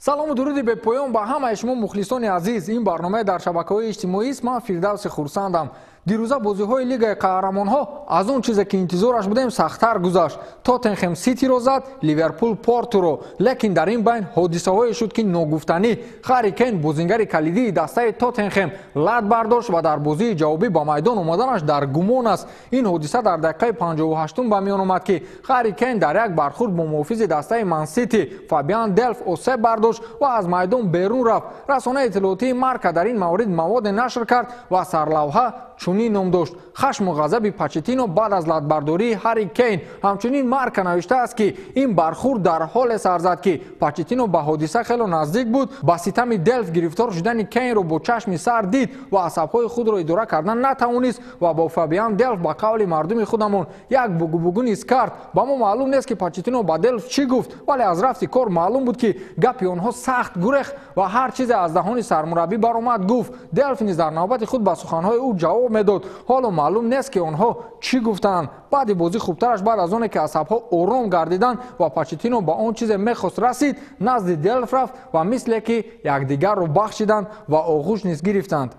Салому дуруди бепоён ба ҳамаи шумо мухлисони азиз. Ин барномаи дар шабакаҳои иҷтимоӣ аст. Ман Фирдавси Хурсандам. Дирӯза бозиҳои Лигаи қаҳрамонҳо аз он чизе ки интизораш будем сахттар гузашт. Тоттенхем Ситиро зад, Ливерпул Портуро. Лекин дар ин байн ҳодисаҳое шуд, ки ногуфтанӣ. Ҳарри Кейн, бозингари калидии дастаи Тоттенхем, лат бардошт ва дар бозии ҷавобӣ ба майдон омаданаш дар гумон аст. Ин ҳодиса дар дақиқаи 58 ба миён омад, ки Ҳарри Кейн дар як бархӯрд бо муҳофизи дастаи Мансити Фабиан Делф осеб бардошт ва аз майдон берун рафт. Расонаи иттилоотии Марка дар ин маврид маводе нашр кард ва сарлавҳа чунин ном дошт: «Хашму ғазаби Почеттино баъд аз латбардории Ҳарри Кейн». Ҳамчунин Марка навиштааст, ки ин бархӯрд дар ҳоле сар зад, ки Почеттино ба ҳодиса хело наздик буд, ба ситами Делф гирифтор шудани Кейнро бо чашми сар дид ва асабҳои худро идора кардан натавонист ва бо Фабиан Делф, ба қавли мардуми худамон, як бугубугу низ кард. Ба мо маълум нест, ки Почеттино ба Делф чӣ гуфт, вале аз рафти кор маълум буд, ки гапи онҳо сахт гурехт ва ҳар чизе аз даҳони сармураббӣ баромад, гуфт. Делф низ дар навбати худ ба суханҳои ӯ ҷавоб медод. Ҳоло маълум нест, ки онҳо чӣ гуфтанд. Баъди бозӣ, хубтараш баъд аз оне ки асабҳо ором гардиданд ва Почеттино ба он чизе мехост расид, назди Делф рафт ва мисле ки якдигарро бахшиданд ва оғӯш низ гирифтанд.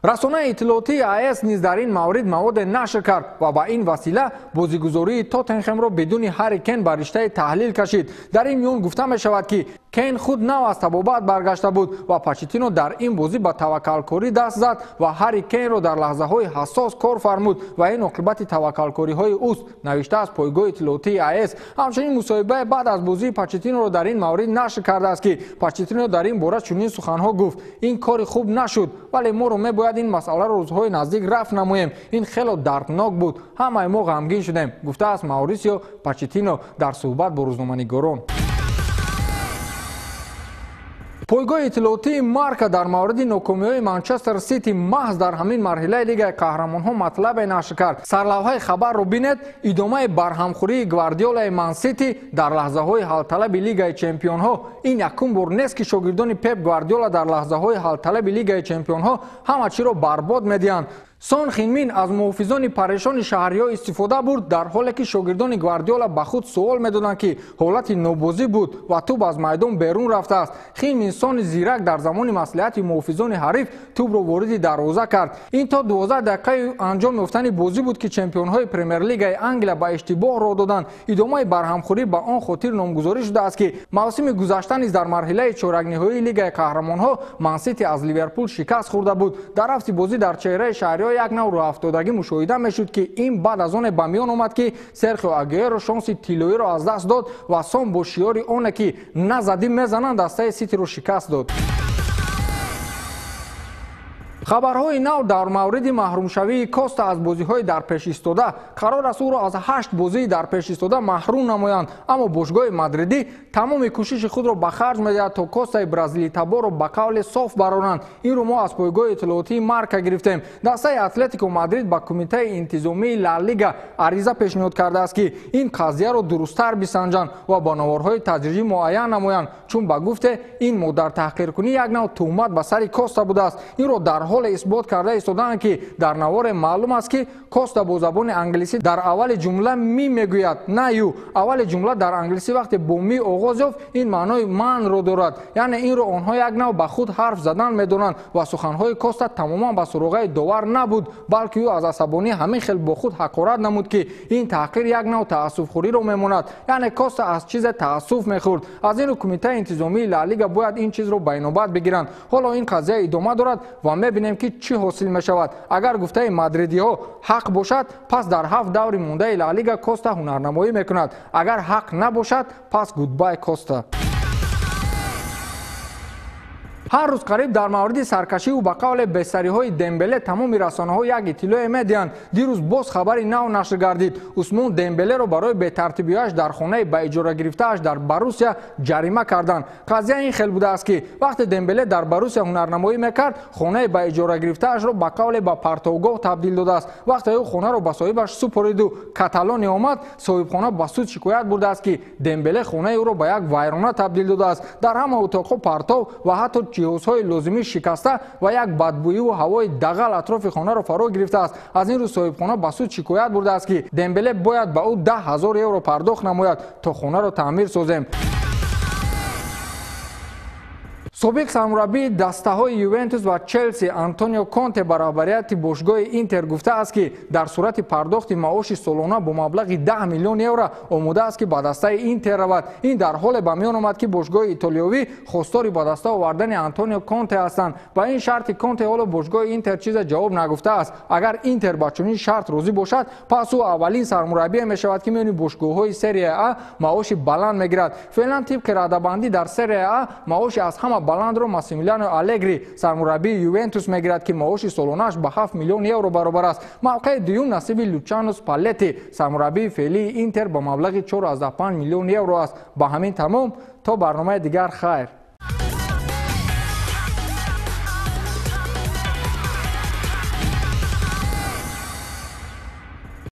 Расонаи иттилоотии АС низ дар ин маврид маводе нашр кард ва ба ин васила бозигузории Тоттенхемро бидуни Ҳарри Кен ба риштаи таҳлил кашид. Дар ин миён гуфта мешавад, ки Кен худ нав аз табобат баргашта буд ва Почеттино дар ин бозӣ ба таваккалкорӣ даст зад ва Ҳарри Кенро дар лаҳзаҳои ҳассос кор фармуд ва ин оқибати таваккалкориҳои ӯст, навиштааст пойгоҳи иттилоотии АС. Ҳамчунин мусоҳибаи баъд аз бозии Почеттиноро дар ин маврид нашр кардааст, ки Почеттино дар ин бора чунин суханҳо гуфт: «Ин кори хуб нашуд, вале моро мебояд ин масъаларо рӯзҳои наздик рафъ намоем. Ин хело дарднок буд, ҳамаи мо ғамгин шудем», гуфтааст Маурисио Почеттино дар суҳбат бо рӯзноманигорон. Пойгоҳи иттилоотии Марка дар мавриди нокомиҳои Манчестер Сити маҳз дар ҳамин марҳилаи Лигаи қаҳрамонҳо матлабе нашр кард. Сарлавҳаи хабарро бинед: «Идомаи барҳамхӯрии Гвардиолаи Мансити дар лаҳзаҳои ҳалталаби Лигаи чемпионҳо». Ин якум бор нест, ки шогирдони Пеп Гвардиола дар лаҳзаҳои ҳалталаби Лигаи чемпионҳо ҳама чиро барбод медиҳанд. Сон Хинмин аз муҳофизони парешони шаҳриҳо истифода бурд, дар ҳоле ки шогирдони Гвардиола ба худ суол медоданд, ки ҳолати нобозӣ буд ва тӯб аз майдон берун рафтааст. Хинмин Сони зирак дар замони маслиҳати муҳофизони ҳариф тӯбро вориди дарвоза кард. Ин то 12 дақиқаи анҷом ёфтани бозӣ буд, ки чемпионҳои Премер-лигаи Англия ба иштибоҳ роҳ доданд. Идомаи барҳамхӯрӣ ба он хотир номгузорӣ шудааст, ки мавсими гузашта низ дар марҳилаи чоракниҳоии Лигаи қаҳрамонҳо Мансити аз Ливерпул шикаст хӯрда буд. Дар рафти бозӣ дар чеҳраи шаҳриҳо як нав рӯҳафтодагӣ мушоҳида мешуд, ки ин баъд аз оне ба миён омад, ки Серхио Агуэро шонси тиллоиро аз даст дод ва Сон бо шиёри оне ки назадӣ мезананд, дастаи Ситиро шикаст дод. Хабарҳои нав дар мавриди маҳрумшавии Коста аз бозиҳои дар пеш истода. Қарор аст ӯро аз ҳашт бозии дар пеш истода маҳрум намоянд, аммо бошгоҳи мадридӣ тамоми кӯшиши худро ба харҷ медиҳад, то Костаи бразилитаборро ба қавли соф бароранд. Инро мо аз пойгоҳи иттилоотии Марка гирифтем. Дастаи Атлетико Мадрид ба кумитаи интизомии Ла Лига ариза пешниҳод кардааст, ки ин қазияро дурусттар бисанҷанд ва бо наворҳои таҷрибӣ муайян намоянд, чун ба гуфте ин модартаҳқиркунӣ як нав туҳмат ба сари Коста будааст. Инро дар ҳоле исбот карда истодаанд, ки дар наворе маълум аст, ки Коста бо забони англисӣ дар аввали ҷумла me мегӯяд, на you. Аввали ҷумла дар англисӣ вақте бо me оғоз ёфт, ин маънои манро дорад, яъне инро онҳо як нав ба худ ҳарф задан медонанд ва суханҳои Коста тамоман ба суроғаи довар набуд, балки ӯ аз асабонӣ ҳамин хел бо худ ҳақорат намуд, ки ин таҳқир як нав таассуфхӯриро мемонад, яъне Коста аз чизе таассуф мехӯрд. Аз ин рӯ кумитаи интизомии Ла Лига бояд ин чизро ба инобат бигиранд. Ҳоло ин қазия идома дорад ва мебинем, ки чӣ ҳосил мешавад. Агар гуфтаи мадридиҳо ҳақ бошад, пас дар ҳафт даври мондаи Ла Лига Коста ҳунарнамоӣ мекунад. Агар ҳақ набошад, пас goodbye, Коста. Ҳар рӯз қариб дар мавриди саркашиву ба қавле бесариҳои Дембеле тамоми расонаҳо як иттилоъе медиҳанд. Дирӯз боз хабари нав нашр гардид. Усмон Дембелеро барои бетартибиҳояш дар хонаи ба иҷора гирифтааш дар Барусия ҷарима карданд. Қазия ин хел будааст, ки вақте Дембеле дар Барусия ҳунарнамоӣ мекард, хонаи ба иҷора гирифтаашро ба қавле ба партовгоҳ табдил додааст. Вақте ӯ хонаро ба соҳибаш супориду Каталония омад, соҳибхона ба суд шикоят бурдааст, ки Дембеле хонаи ӯро ба як вайрона табдил додааст. Дар ҳама утоқҳо партов ва ҳатто ҷиҳозҳои лозимӣ шикаста ва як бадбӯиву ҳавои дағал атрофи хонаро фаро гирифтааст. Аз ин рӯ соҳибхона ба суд шикоят бурдааст, ки Дембеле бояд ба ӯ 10 000 евро пардохт намояд, то хонаро таъмир созем. Собиқ сармураббии дастаҳои Ювентус ва Челси Антонио Конте ба раҳбарияти бошгоҳи Интер гуфтааст, ки дар сурати пардохти маоши солона бо маблағи 10 миллион евро омода аст, ки ба дастаи Интер равад. Ин дар ҳоле ба миён омад, ки бошгоҳи итолиёвӣ хостори ба даста овардани Антонио Конте ҳастанд. Ба ин шарти Конте ҳоло бошгоҳи Интер чизе ҷавоб нагуфтааст. Агар Интер ба чунин шарт розӣ бошад, пас ӯ аввалин сармураббие мешавад, ки миёни бошгоҳҳои Серия А маоши баланд мегирад. Феълан, тибқи радабандӣ дар Серия А, маоши аз ҳама баландро Массимилиано Алегри, сармураббии Ювентус, мегирад, ки маоши солонааш ба 7 миллион евро баробар аст. Мавқеи дуюм насиби Лучано Спаллетти, сармураббии феълии Интер, ба маблағи 4,5 миллион евро аст. Ба ҳамин тамом. То барномаи дигар хайр.